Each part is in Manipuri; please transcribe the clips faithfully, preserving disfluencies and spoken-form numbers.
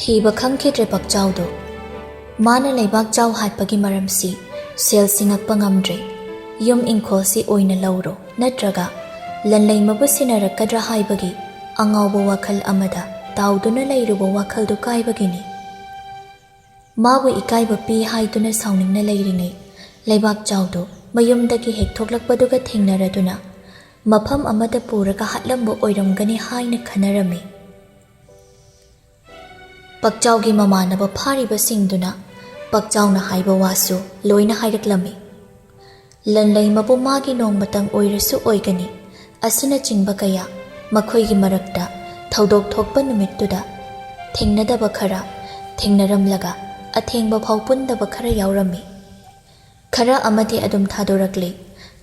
ꯀꯤꯕ ꯈꯪꯈꯤꯗ꯭ꯔꯦ ꯄꯛꯆꯥꯎꯗꯣ꯫ ꯃꯥꯅ ꯂꯩꯕꯥꯛ ꯆꯥꯎ ꯍꯥꯠꯄꯒꯤ ꯃꯔꯝꯁꯤ ꯁꯦꯜ ꯁꯤꯡꯉꯛꯄ ꯉꯝꯗ꯭ꯔꯦ, ꯌꯨꯝ ꯏꯪꯈꯣꯜꯁꯤ ꯑꯣꯏꯅ ꯂꯧꯔꯣ ꯅꯠꯇ꯭ꯔꯒ ꯂꯟꯂꯩꯃꯕꯨ ꯁꯤꯟꯅꯔꯛꯀꯗ꯭ꯔꯥ ꯍꯥꯏꯕꯒꯤ ꯑꯉꯥꯎꯕ ꯋꯥꯈꯜ ꯑꯃꯗ ꯇꯥꯎꯗꯨꯅ ꯂꯩꯔꯨꯕ ꯋꯥꯈꯜꯗꯨ ꯀꯥꯏꯕꯒꯤꯅꯤ꯫ ꯃꯥꯕꯨ ꯏꯀꯥꯏꯕ ꯄꯤ ꯍꯥꯏꯗꯨꯅ ꯁꯥꯎꯅꯤꯡꯅ ꯂꯩꯔꯤꯉꯩ ꯂꯩꯕꯥꯛ ꯆꯥꯎꯗꯨ ꯃꯌꯨꯝꯗꯒꯤ ꯍꯦꯛ ꯊꯣꯛꯂꯛꯄꯗꯨꯒ ꯊꯦꯡꯅꯔꯗꯨꯅ ꯃꯐꯝ ꯑꯃꯗ ꯄꯨꯔꯒ ꯍꯥꯠꯂꯝꯕ ꯑꯣꯏꯔꯝꯒꯅꯤ ꯍꯥꯏꯅ ꯈꯟꯅꯔꯝꯃꯤ꯫ ꯄꯛꯆꯥꯎꯒꯤ ꯃꯃꯥꯟꯅꯕ ꯐꯥꯔꯤꯕꯁꯤꯡꯗꯨꯅ ꯄꯛꯆꯥꯎꯅ ꯍꯥꯏꯕ ꯋꯥꯁꯨ ꯂꯣꯏꯅ ꯍꯥꯏꯔꯛꯂꯝꯃꯤ꯫ ꯂꯟꯂꯩꯃꯕꯨ ꯃꯥꯒꯤ ꯅꯣꯡꯃꯇꯪ ꯑꯣꯏꯔꯁꯨ ꯑꯣꯏꯒꯅꯤ ꯑꯁꯤꯅꯆꯤꯡꯕ ꯀꯌꯥ ꯃꯈꯣꯏꯒꯤ ꯃꯔꯛꯇ ꯊꯧꯗꯣꯛ ꯊꯣꯛꯄ ꯅꯨꯃꯤꯠꯇꯨꯗ ꯊꯦꯡꯅꯗꯕ ꯈꯔ, ꯊꯦꯡꯅꯔꯝꯂꯒ ꯑꯊꯦꯡꯕ ꯐꯥꯎ ꯄꯨꯟꯗꯕ ꯈꯔ ꯌꯥꯎꯔꯝꯃꯤ꯫ ꯈꯔ ꯑꯃꯗꯤ ꯑꯗꯨꯝ ꯊꯥꯗꯣꯔꯛꯂꯤ,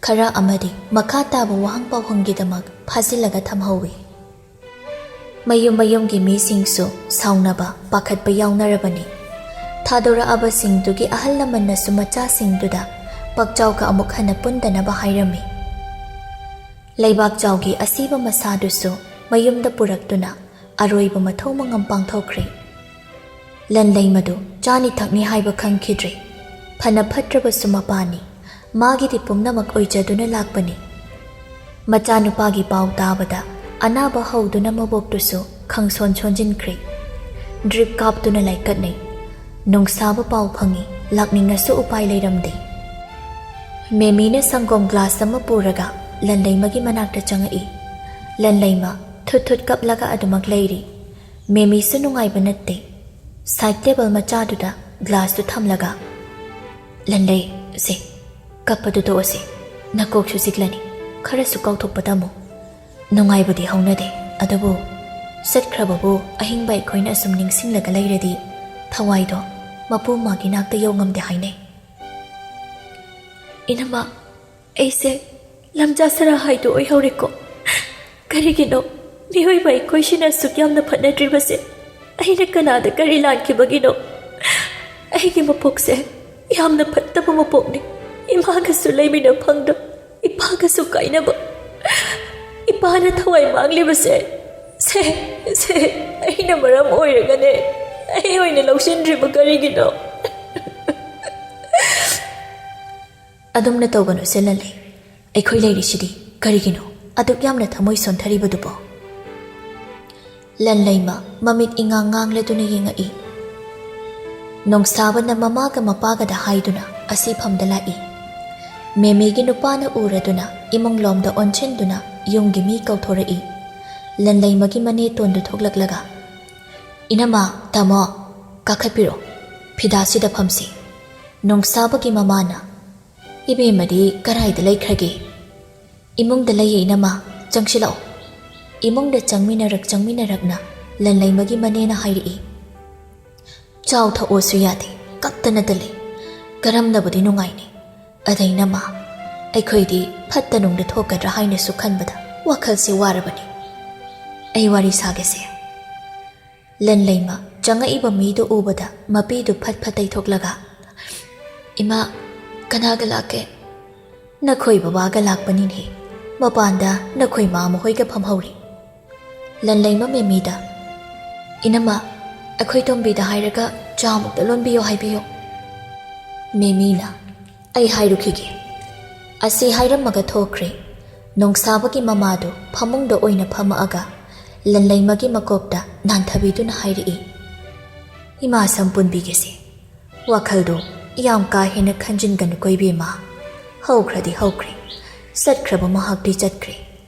ꯈꯔ ꯑꯃꯗꯤ ꯃꯈꯥ ꯇꯥꯕ ꯋꯥꯍꯪ ꯄꯥꯎꯍꯪꯒꯤꯗꯃꯛ ꯐꯥꯖꯤꯜꯂꯒ ꯊꯝꯍꯧꯏ꯫ ꯃꯌꯨꯝ ꯃꯌꯨꯝꯒꯤ ꯃꯤꯁꯤꯡꯁꯨ ꯁꯥꯎꯅꯕ, ꯄꯥꯈꯠꯄ ꯌꯥꯎꯅꯔꯕꯅꯤ꯫ ꯊꯥꯗꯣꯔꯛꯑꯕꯁꯤꯡꯗꯨꯒꯤ ꯑꯍꯜ ꯂꯃꯟꯅꯁꯨ ꯃꯆꯥꯁꯤꯡꯗꯨꯗ ꯄꯛꯆꯥꯎꯒ ꯑꯃꯨꯛ ꯍꯟꯅ ꯄꯨꯟꯗꯅꯕ ꯍꯥꯏꯔꯝꯃꯤ꯫ ꯂꯩꯕꯥꯛ ꯆꯥꯎꯒꯤ ꯑꯁꯤꯕ ꯃꯁꯥꯗꯨꯁꯨ ꯃꯌꯨꯝꯗ ꯄꯨꯔꯛꯇꯨꯅ ꯑꯔꯣꯏꯕ ꯃꯊꯧ ꯃꯉꯝ ꯄꯥꯡꯊꯣꯛꯈ꯭ꯔꯦ꯫ ꯂꯟꯂꯩꯃꯗꯨ ꯆꯥꯅꯤ ꯊꯛꯅꯤ ꯍꯥꯏꯕ ꯈꯪꯈꯤꯗ꯭ꯔꯦ꯫ ꯐꯅ ꯐꯠꯇ꯭ꯔꯕꯁꯨ ꯃꯄꯥꯅꯤ, ꯃꯥꯒꯤꯗꯤ ꯄꯨꯝꯅꯃꯛ ꯑꯣꯏꯖꯗꯨꯅ ꯂꯥꯛꯄꯅꯤ꯫ ꯃꯆꯥꯅꯨꯄꯥꯒꯤ ꯄꯥꯎ ꯇꯥꯕꯗ ꯑꯅꯥꯕ ꯍꯧꯗꯨꯅ ꯃꯕꯣꯛꯇꯨꯁꯨ ꯈꯪꯁꯣꯟ ꯁꯣꯟꯖꯤꯟꯈ꯭ꯔꯦ꯫ ꯗ꯭ꯔꯤꯞ ꯀꯥꯞꯇꯨꯅ ꯂꯥꯏꯀꯠꯅꯩ꯫ ꯅꯨꯡꯁꯥꯕ ꯄꯥꯎ ꯐꯪꯏ, ꯂꯥꯛꯅꯤꯡꯉꯁꯨ ꯎꯄꯥꯏ ꯂꯩꯔꯝꯗꯦ꯫ ꯃꯦꯃꯤꯅ ꯁꯪꯒꯣꯝ ꯒ꯭ꯂꯥꯁ ꯑꯃ ꯄꯨꯔꯒ ꯂꯟꯂꯩꯃꯒꯤ ꯃꯅꯥꯛꯇ ꯆꯪꯉꯛꯏ꯫ ꯂꯟꯂꯩꯃ ꯊꯨꯠ ꯊꯨꯠ ꯀꯞꯂꯒ ꯑꯗꯨꯃꯛ ꯂꯩꯔꯤ꯫ ꯃꯦꯃꯤꯁꯨ ꯅꯨꯡꯉꯥꯏꯕ ꯅꯠꯇꯦ꯫ ꯁꯥꯏꯠ ꯇꯦꯕꯜ ꯃꯆꯥꯗꯨꯗ ꯒ꯭ꯂꯥꯁꯇꯨ ꯊꯝꯂꯒ, "ꯂꯟꯂꯩ, ꯁꯦ, ꯀꯞꯄꯗꯨ ꯇꯣꯛꯑꯁꯤ꯫ ꯅꯀꯣꯛꯁꯨ ꯆꯤꯛꯂꯅꯤ꯫ ꯈꯔꯁꯨ ꯀꯥꯎꯊꯣꯛꯄ ꯇꯝꯃꯨ꯫ ꯅꯨꯡꯉꯥꯏꯕꯗꯤ ꯍꯧꯅꯗꯦ, ꯑꯗꯨꯕꯨ ꯆꯠꯈ꯭ꯔꯕꯕꯨ ꯑꯍꯤꯡꯕ ꯑꯩꯈꯣꯏꯅ ꯑꯁꯨꯝ ꯅꯤꯡꯁꯤꯡꯂꯒ ꯂꯩꯔꯗꯤ ꯊꯋꯥꯏꯗꯣ ꯃꯄꯨ ꯃꯥꯒꯤ ꯅꯥꯛꯇ ꯌꯧ ꯉꯝꯗꯦ ꯍꯥꯏꯅꯩ꯫" "ꯏꯅꯝꯃ, ꯑꯩꯁꯦ ꯂꯝꯖꯥ ꯁꯔꯥ ꯍꯥꯏꯗꯨ ꯑꯣꯏꯍꯧꯔꯦꯀꯣ꯫ ꯀꯔꯤꯒꯤꯅꯣ ꯃꯤꯑꯣꯏꯕ ꯑꯩꯈꯣꯏꯁꯤꯅ ꯑꯁꯨꯛ ꯌꯥꯝꯅ ꯐꯠꯅꯗ꯭ꯔꯤꯕꯁꯦ? ꯑꯩꯅ ꯀꯅꯥꯗ ꯀꯔꯤ ꯂꯥꯟꯈꯤꯕꯒꯤꯅꯣ? ꯑꯩꯒꯤ ꯃꯄꯣꯛꯁꯦ ꯌꯥꯝꯅ ꯐꯠꯇꯕ ꯃꯄꯣꯛꯅꯤ꯫ ꯏꯃꯥꯒꯁꯨ ꯂꯩꯃꯤꯟꯅ ꯐꯪꯗ, ꯏꯄꯥꯒꯁꯨ ꯀꯥꯏꯅꯕ, ꯏꯄꯥꯅ ꯊꯋꯥꯏ ꯃꯥꯡꯂꯤꯕꯁꯦ, ꯁꯦ, ꯁꯦ, ꯑꯩꯅ ꯃꯔꯝ ꯑꯣꯏꯔꯒꯅꯦ꯫ ꯑꯩ ꯑꯣꯏꯅ ꯂꯧꯁꯤꯟꯗ꯭ꯔꯤꯕ ꯀꯔꯤꯒꯤꯅꯣ? ꯑꯗꯨꯝꯅ ꯇꯧꯒꯅꯨ ꯁꯦ ꯂꯟꯂꯩ꯫ ꯑꯩꯈꯣꯏ ꯂꯩꯔꯤꯁꯤꯗꯤ ꯀꯔꯤꯒꯤꯅꯣ ꯑꯗꯨꯛ ꯌꯥꯝꯅ ꯊꯃꯣꯏ ꯁꯣꯟꯊꯔꯤꯕꯗꯨꯕꯣ? ꯂꯟꯂꯩꯃ ꯃꯃꯤꯠ ꯏꯉꯥꯡ ꯉꯥꯡꯂꯗꯨꯅ ꯌꯦꯡꯉꯛꯏ꯫ ꯅꯣꯡꯁꯥꯕꯅ ꯃꯃꯥꯒ ꯃꯄꯥꯒꯗ ꯍꯥꯏꯗꯨꯅ ꯑꯁꯤꯐꯝꯗ ꯂꯥꯛꯏ꯫ ꯃꯦꯃꯤꯒꯤ ꯅꯨꯄꯥꯅ ꯎꯔꯗꯨꯅ ꯏꯃꯨꯡ ꯂꯣꯝꯗ ꯑꯣꯟꯁꯤꯟꯗꯨꯅ ꯌꯨꯝꯒꯤ ꯃꯤ ꯀꯧꯊꯣꯔꯛꯏ꯫ ꯂꯟꯂꯩꯃꯒꯤ ꯃꯅꯦꯇꯣꯟꯗꯨ ꯊꯣꯛꯂꯛꯂꯒ, "ꯏꯅꯝꯃ, ꯇꯥꯃꯣ, ꯀꯥꯈꯠꯄꯤꯔꯣ꯫ ꯐꯤꯗꯥꯁꯤꯗ ꯐꯝꯁꯤ꯫" ꯅꯣꯡꯁꯥꯕꯒꯤ ꯃꯃꯥꯅ, "ꯏꯕꯦꯝꯃꯗꯤ ꯀꯔꯥꯏꯗ ꯂꯩꯈ꯭ꯔꯒꯦ?" "ꯏꯃꯨꯡꯗ ꯂꯩꯌꯦ ꯏꯅꯝꯃ, ꯆꯪꯁꯤꯜꯂꯛꯑꯣ꯫" ꯏꯃꯨꯡꯗ ꯆꯪꯃꯤꯟꯅꯔꯛ ꯆꯪꯃꯤꯟꯅꯔꯛꯅ ꯂꯟꯂꯩꯃꯒꯤ ꯃꯅꯦꯅ ꯍꯥꯏꯔꯛꯏ꯫ "ꯆꯥꯎ ꯊꯛꯑꯣꯁꯨ ꯌꯥꯗꯦ, ꯀꯞꯇꯅꯇ ꯂꯩ꯫ ꯀꯔꯝꯅꯕꯨꯗꯤ ꯅꯨꯡꯉꯥꯏꯅꯤ꯫ ꯑꯗꯩ ꯏꯅꯝꯃ, ꯑꯩꯈꯣꯏꯗꯤ ꯐꯠꯇ ꯅꯨꯡꯗ ꯊꯣꯛꯀꯗ꯭ꯔꯥ ꯍꯥꯏꯅꯁꯨ ꯈꯟꯕꯗ ꯋꯥꯈꯜꯁꯦ ꯋꯥꯔꯕꯅꯤ꯫ ꯑꯩ ꯋꯥꯔꯤ ꯁꯥꯒꯦꯁꯦ꯫" ꯂꯟꯂꯩꯃ ꯆꯪꯉꯛꯏꯕ ꯃꯤꯗꯨ ꯎꯕꯗ ꯃꯄꯤꯗꯨ ꯐꯠ ꯐꯠ ꯇꯩꯊꯣꯛꯂꯒ, "ꯏꯃꯥ, ꯀꯅꯥꯒ ꯂꯥꯛꯀꯦ?" "ꯅꯈꯣꯏ ꯕꯕꯥꯒ ꯂꯥꯛꯄꯅꯤꯅꯦ꯫ ꯃꯄꯥꯟꯗ ꯅꯈꯣꯏ ꯃꯥ ꯃꯈꯣꯏꯒ ꯐꯝꯍꯧꯔꯤ꯫" ꯂꯟꯂꯩꯃ ꯃꯦꯃꯤꯗ, "ꯏꯅꯝꯃ, ꯑꯩꯈꯣꯏ ꯇꯣꯝꯕꯤꯗ ꯍꯥꯏꯔꯒ ꯆꯥ ꯑꯃꯨꯛꯇ ꯂꯣꯟꯕꯤꯌꯣ ꯍꯥꯏꯕꯤꯌꯣ꯫" ꯃꯦꯃꯤꯅ, "ꯑꯩ ꯍꯥꯏꯔꯨꯈꯤꯒꯦ꯫" ꯑꯁꯤ ꯍꯥꯏꯔꯝꯃꯒ ꯊꯣꯛꯈ꯭ꯔꯦ꯫ ꯅꯣꯡꯁꯥꯕꯒꯤ ꯃꯃꯥꯗꯨ ꯐꯃꯨꯡꯗ ꯑꯣꯏꯅ ꯐꯝꯃꯛꯑꯒ ꯂꯟꯂꯩꯃꯒꯤ ꯃꯀꯣꯛꯇ ꯅꯥꯟꯊꯕꯤꯗꯨꯅ ꯍꯥꯏꯔꯛꯏ, "ꯏꯃꯥ ꯁꯝ ꯄꯨꯟꯕꯤꯒꯦꯁꯦ꯫ ꯋꯥꯈꯜꯗꯣ ꯌꯥꯝ ꯀꯥ ꯍꯦꯟꯅ ꯈꯟꯖꯤꯟꯒꯅꯨꯀꯣ ꯏꯕꯦꯝꯃ꯫ ꯍꯧꯈ꯭ꯔꯗꯤ ꯍꯧꯈ꯭ꯔꯦ꯫ ꯆꯠꯈ꯭ꯔꯕ ꯃꯍꯥꯛꯇꯤ ꯆꯠꯈ꯭ꯔꯦ꯫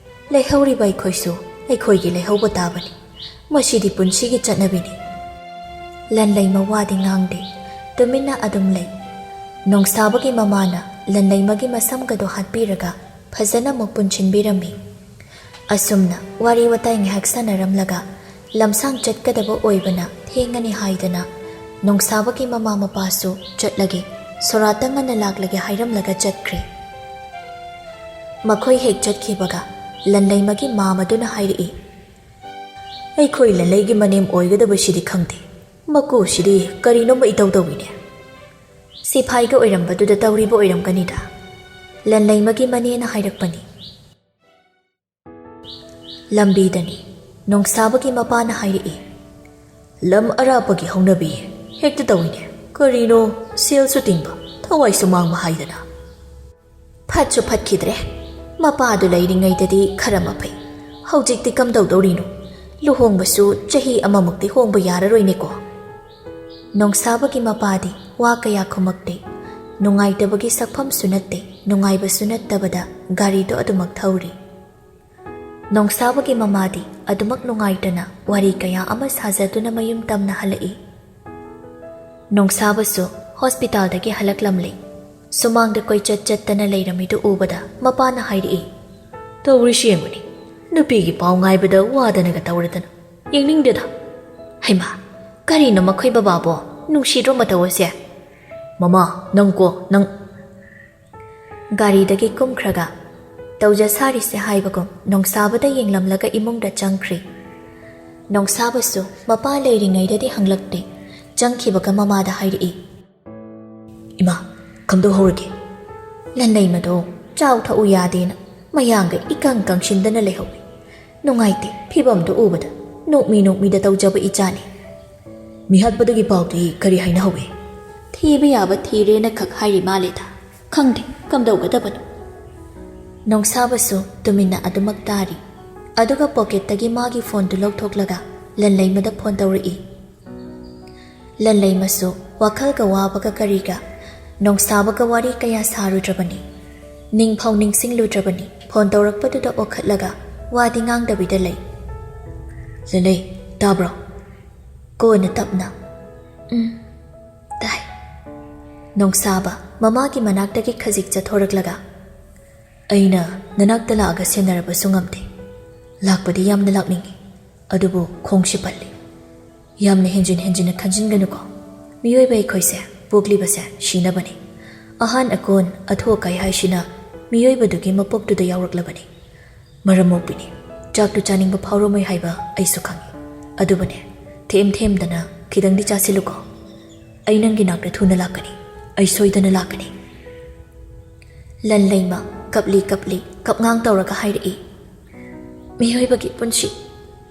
ꯂꯩꯍꯧꯔꯤꯕ ꯑꯩꯈꯣꯏꯁꯨ ꯑꯩꯈꯣꯏꯒꯤ ꯂꯩꯍꯧꯕ ꯇꯥꯕꯅꯤ꯫ ꯃꯁꯤꯗꯤ ꯄꯨꯟꯁꯤꯒꯤ ꯆꯠꯅꯕꯤꯅꯤ꯫" ꯂꯟꯂꯩꯃ ꯋꯥꯗꯤ ꯉꯥꯡꯗꯦ, ꯇꯨꯃꯤꯟꯅ ꯑꯗꯨꯝ ꯂꯩ꯫ ꯅꯣꯡꯁꯥꯕꯒꯤ ꯃꯃꯥꯅ ꯂꯟꯂꯩꯃꯒꯤ ꯃꯁꯝꯒꯗꯣ ꯍꯥꯠꯄꯤꯔꯒ ꯐꯖꯅ ꯑꯃꯨꯛ ꯄꯨꯟꯁꯤꯟꯕꯤꯔꯝꯃꯤ꯫ ꯑꯁꯨꯝꯅ ꯋꯥꯔꯤ ꯋꯥꯇꯥꯏ ꯉꯥꯏꯍꯥꯛ ꯁꯥꯟꯅꯔꯝꯂꯒ ꯂꯝꯁꯥꯡ ꯆꯠꯀꯗꯕ ꯑꯣꯏꯕꯅ ꯊꯦꯡꯉꯅꯤ ꯍꯥꯏꯗꯅ ꯅꯣꯡꯁꯥꯕꯒꯤ ꯃꯃꯥ ꯃꯄꯥꯁꯨ ꯆꯠꯂꯒꯦ, ꯁꯣꯔꯥꯠꯇ ꯉꯟꯅ ꯂꯥꯛꯂꯒꯦ ꯍꯥꯏꯔꯝꯂꯒ ꯆꯠꯈ꯭ꯔꯦ꯫ ꯃꯈꯣꯏ ꯍꯦꯛ ꯆꯠꯈꯤꯕꯒ ꯂꯟꯂꯩꯃꯒꯤ ꯃꯥꯃꯗꯨꯅ ꯍꯥꯏꯔꯛꯏ, "ꯑꯩꯈꯣꯏ ꯂꯟꯂꯩꯒꯤ ꯃꯅꯦꯝ ꯑꯣꯏꯒꯗꯕꯁꯤꯗꯤ ꯈꯪꯗꯦ, ꯃꯀꯨꯁꯤꯗꯤ ꯀꯔꯤꯅꯣꯝꯃ ꯏꯇꯧ ꯇꯧꯏꯅꯦ꯫ ꯁꯤꯐꯥꯏꯒ ꯑꯣꯏꯔꯝꯕꯗꯨꯗ ꯇꯧꯔꯤꯕ ꯑꯣꯏꯔꯝꯒꯅꯤꯗ꯫" ꯂꯟꯂꯩꯃꯒꯤ ꯃꯅꯦꯅ ꯍꯥꯏꯔꯛꯄꯅꯤ꯫ ꯂꯝꯕꯤꯗꯅꯤ ꯅꯣꯡꯁꯥꯕꯒꯤ ꯃꯄꯥꯅ ꯍꯥꯏꯔꯛꯏ, ꯂꯝ ꯑꯔꯥꯞꯄꯒꯤ ꯍꯧꯅꯕꯤ ꯍꯦꯛꯇ ꯇꯧꯏꯅꯦ꯫ ꯀꯔꯤꯅꯣ, ꯁꯦꯜꯁꯨ ꯇꯤꯡꯕ, ꯊꯋꯥꯏꯁꯨ ꯃꯥꯡꯕ ꯍꯥꯏꯗꯅ꯫ ꯐꯠꯁꯨ ꯐꯠꯈꯤꯗ꯭ꯔꯦ꯫ ꯃꯄꯥꯗꯨ ꯂꯩꯔꯤꯉꯩꯗꯗꯤ ꯈꯔ ꯃꯐꯩ꯫ ꯍꯧꯖꯤꯛꯇꯤ ꯀꯝꯗꯧꯗꯧꯔꯤꯅꯣ? ꯂꯨꯍꯣꯡꯕꯁꯨ ꯆꯍꯤ ꯑꯃꯃꯨꯛꯇꯤ ꯍꯣꯡꯕ ꯌꯥꯔꯔꯣꯏꯅꯦꯀꯣ꯫ ꯅꯣꯡꯁꯥꯕꯒꯤ ꯃꯄꯥꯗꯤ ꯋꯥ ꯀꯌꯥ ꯈꯨꯝꯃꯛꯇꯦ꯫ ꯅꯨꯡꯉꯥꯏꯇꯕꯒꯤ ꯁꯛꯐꯝꯁꯨ ꯅꯠꯇꯦ, ꯅꯨꯡꯉꯥꯏꯕꯁꯨ ꯅꯠꯇꯕꯗ ꯒꯥꯔꯤꯗꯣ ꯑꯗꯨꯃꯛ ꯊꯧꯔꯤ꯫ ꯅꯣꯡꯁꯥꯕꯒꯤ ꯃꯃꯥꯗꯤ ꯑꯗꯨꯃꯛ ꯅꯨꯡꯉꯥꯏꯇꯅ ꯋꯥꯔꯤ ꯀꯌꯥ ꯑꯃ ꯁꯥꯖꯗꯨꯅ ꯃꯌꯨꯝ ꯇꯝꯅ ꯍꯜꯂꯛꯏ꯫ ꯅꯣꯡꯁꯥꯕꯁꯨ ꯍꯣꯁꯄꯤꯇꯥꯜꯗꯒꯤ ꯍꯜꯂꯛꯂꯝꯂꯦ꯫ ꯁꯨꯃꯥꯡꯗ ꯀꯣꯏꯆꯠ ꯆꯠꯇꯅ ꯂꯩꯔꯝꯃꯤꯗꯨ ꯎꯕꯗ ꯃꯄꯥꯅ ꯍꯥꯏꯔꯛꯏ, "ꯇꯧꯔꯤꯁꯤ ꯌꯦꯡꯉꯨꯅꯦ, ꯅꯨꯄꯤꯒꯤ ꯄꯥꯎ ꯉꯥꯏꯕꯗ ꯋꯥꯗꯅꯒ ꯇꯧꯔꯗꯅ꯫ ꯌꯦꯡꯅꯤꯡꯗꯦꯗ꯫ ꯍꯩꯃꯥ, ꯀꯔꯤꯅꯣ ꯃꯈꯣꯏ ꯕꯕꯥꯕꯣ? ꯅꯨꯡꯁꯤꯗ꯭ꯔꯣ ꯃꯇꯧ ꯑꯁꯦ?" "ꯃꯃꯥ, ꯅꯪ ꯀꯣ, ꯅꯪ" ꯒꯥꯔꯤꯗꯒꯤ ꯀꯨꯝꯈ꯭ꯔꯒ ꯇꯧꯖ ꯁꯥꯔꯤꯁꯦ ꯍꯥꯏꯕꯒꯨꯝ ꯅꯣꯡꯁꯥꯕꯗ ꯌꯦꯡꯂꯝꯂꯒ ꯏꯃꯨꯡꯗ ꯆꯪꯈ꯭ꯔꯤ꯫ ꯅꯣꯡꯁꯥꯕꯁꯨ ꯃꯄꯥ ꯂꯩꯔꯤꯉꯩꯗꯗꯤ ꯍꯪꯂꯛꯇꯦ꯫ ꯆꯪꯈꯤꯕꯒ ꯃꯃꯥꯗ ꯍꯥꯏꯔꯛꯏ, "ꯏꯃꯥ, ꯀꯝꯗꯧꯍꯧꯔꯒꯦ?" ꯂꯟꯂꯩꯃꯗꯣ ꯆꯥꯎ ꯊꯛꯎ ꯌꯥꯗꯦꯅ ꯃꯌꯥꯡꯒ ꯏꯀꯪ ꯀꯪꯁꯤꯟꯗꯅ ꯂꯩꯍꯧꯏ꯫ ꯅꯨꯡꯉꯥꯏꯇꯦ, ꯐꯤꯕꯝꯗꯨ ꯎꯕꯗ ꯅꯣꯛꯃꯤ ꯅꯣꯛꯃꯤꯗ ꯇꯧꯖꯕ ꯏꯆꯥꯅꯤ꯫ ꯃꯤꯍꯥꯠꯄꯗꯨꯒꯤ ꯄꯥꯎꯗꯤ ꯀꯔꯤ ꯍꯥꯏꯅꯍꯧꯏ? ꯊꯤꯕ ꯌꯥꯕ ꯊꯤꯔꯦꯅ ꯈꯛ ꯍꯥꯏꯔꯤ ꯃꯥꯜꯂꯦꯗ꯫ ꯈꯪꯗꯦ ꯀꯝꯗꯧꯒꯗꯕꯅꯣ꯫ ꯅꯣꯡꯁꯥꯕꯁꯨ ꯇꯨꯃꯤꯟꯅ ꯑꯗꯨꯃꯛ ꯇꯥꯔꯤ꯫ ꯑꯗꯨꯒ ꯄꯣꯀꯦꯠꯇꯒꯤ ꯃꯥꯒꯤ ꯐꯣꯟꯗꯨ ꯂꯧꯊꯣꯛꯂꯒ ꯂꯟꯂꯩꯃꯗ ꯐꯣꯟ ꯇꯧꯔꯛꯏ꯫ ꯂꯟꯂꯩꯃꯁꯨ ꯋꯥꯈꯜꯒ ꯋꯥꯕꯒ ꯀꯔꯤꯒ ꯅꯣꯡꯁꯥꯕꯒ ꯋꯥꯔꯤ ꯀꯌꯥ ꯁꯥꯔꯨꯗ꯭ꯔꯕꯅꯤ꯫ ꯅꯤꯡꯐꯥꯎ ꯅꯤꯡꯁꯤꯡꯂꯨꯗ꯭ꯔꯕꯅꯤ꯫ ꯐꯣꯟ ꯇꯧꯔꯛꯄꯗꯨꯗ ꯑꯣꯈꯠꯂꯒ ꯋꯥꯗꯤ ꯉꯥꯡꯗꯕꯤꯗ ꯂꯩ꯫ "ꯂꯟꯂꯩ, ꯇꯥꯕ꯭ꯔꯣ?" ꯀꯣꯟꯅ ꯇꯞꯅ, "ꯎꯝ, ꯇꯥꯏ꯫" ꯅꯣꯡꯁꯥꯕ ꯃꯃꯥꯒꯤ ꯃꯅꯥꯛꯇꯒꯤ ꯈꯖꯤꯛ ꯆꯠꯊꯣꯔꯛꯂꯒ, "ꯑꯩꯅ ꯅꯅꯥꯛꯇ ꯂꯥꯛꯑꯒ ꯁꯦꯟꯅꯔꯕꯁꯨ ꯉꯝꯗꯦ꯫ ꯂꯥꯛꯄꯗꯤ ꯌꯥꯝꯅ ꯂꯥꯛꯅꯤꯡꯉꯤ, ꯑꯗꯨꯕꯨ ꯈꯣꯡꯁꯤ ꯄꯜꯂꯤ꯫ ꯌꯥꯝꯅ ꯍꯦꯟꯖꯤꯟ ꯍꯦꯟꯖꯤꯟꯅ ꯈꯟꯖꯤꯟꯒꯅꯨꯀꯣ꯫ ꯃꯤꯑꯣꯏꯕ ꯑꯩꯈꯣꯏꯁꯦ ꯄꯣꯛꯂꯤꯕꯁꯦ ꯁꯤꯅꯕꯅꯤ꯫ ꯑꯍꯥꯟ ꯑꯀꯣꯟ, ꯑꯊꯨ ꯑꯀꯥꯏ ꯍꯥꯏꯁꯤꯅ ꯃꯤꯑꯣꯏꯕꯗꯨꯒꯤ ꯃꯄꯣꯛꯇꯨꯗ ꯌꯥꯎꯔꯛꯂꯕꯅꯤ꯫ ꯃꯔꯝ ꯃꯣꯛꯄꯤꯅꯤ꯫ ꯆꯥꯛꯇꯨ ꯆꯥꯅꯤꯡꯕ ꯐꯥꯎꯔꯝꯃꯣꯏ ꯍꯥꯏꯕ ꯑꯩꯁꯨ ꯈꯪꯏ꯫ ꯑꯗꯨꯕꯨꯅꯦ, ꯊꯦꯝ ꯊꯦꯝꯗꯅ ꯈꯤꯇꯪꯗꯤ ꯆꯥꯁꯤꯜꯂꯨꯀꯣ꯫ ꯑꯩ ꯅꯪꯒꯤ ꯅꯥꯛꯇ ꯊꯨꯅ ꯂꯥꯛꯀꯅꯤ꯫ ꯑꯩ ꯁꯣꯏꯗꯅ ꯂꯥꯛꯀꯅꯤ꯫" ꯂꯟꯂꯩꯃ ꯀꯞꯂꯤ ꯀꯞꯂꯤ ꯀꯞꯉꯥꯡ ꯇꯧꯔꯒ ꯍꯥꯏꯔꯛꯏ, "ꯃꯤꯑꯣꯏꯕꯒꯤ ꯄꯨꯟꯁꯤ